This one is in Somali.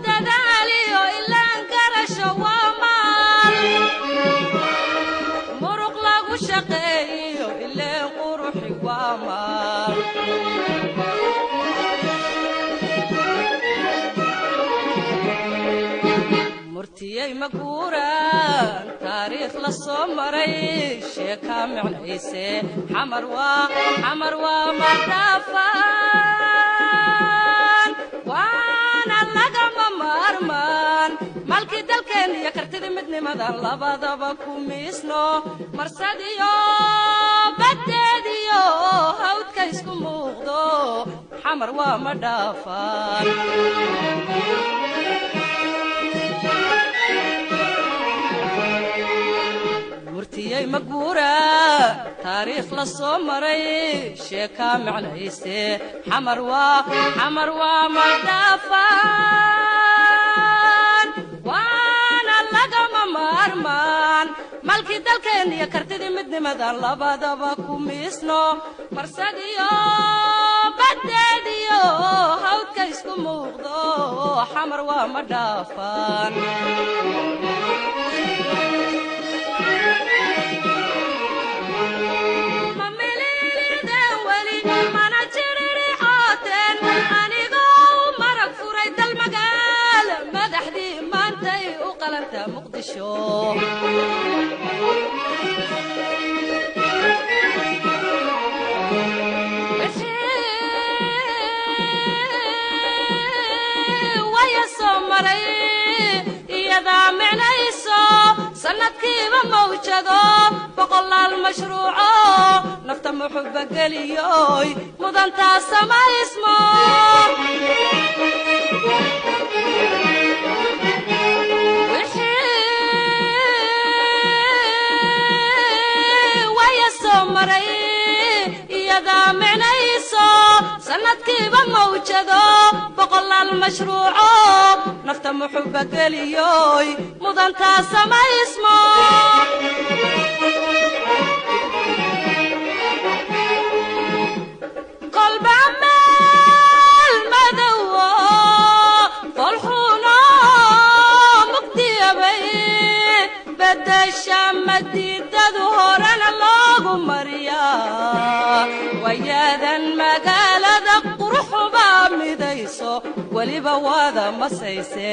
Dadaaliyo ilaan garasho waa maal, muruq lagu shaqeeyo ileen quruxi waa maal. Murtiyey ma guuraan, taariikh la soo maray sheekaa micnayse. Xamar waa, Xamar waa madhaafaan, waana lagama maarmaan. Malkii dalkeen iyo kartidii midnimadan labadaba ku miisno, marsadiyo baddeediyo hawdka isku muuqdo. Xamar waa ma dhaafaan. Murtiyey ma guuraa, taariikh la soo maray sheekaa micnayse. Xamar waa, Xamar waa ma dhaafaan, waana lagama maarmaan. Malkii dalkeen iyo kartidii midnimadan labadaba ku miisno, marsadiyo baddeediyo hawdka isku muuqdo. Xamar waa ma dhaafaan. Ma mililideen weli mana jiririxooteen, anigoo u marag furay dal magaal madaxdii maantay u qalanta Muqdisho. Wixii waya soo maray iyadaa micnayso, sanadkiiba mawjado boqolaal mashruuco nafta muxuba geliyoy mudantaa samaysmo. Wixii waya soo maray iyadaa micnayso, sanadkiiba mawjado boqolaal mashruuco nafta muxuba geliyoy mudantaa samaysmo. Kolba meel madowo folxuno mugdiyabay bedesha madiidadu, horena loogu mariyaa. Wayaadan magaalada quruxubaa midayso, weliba waada masayse.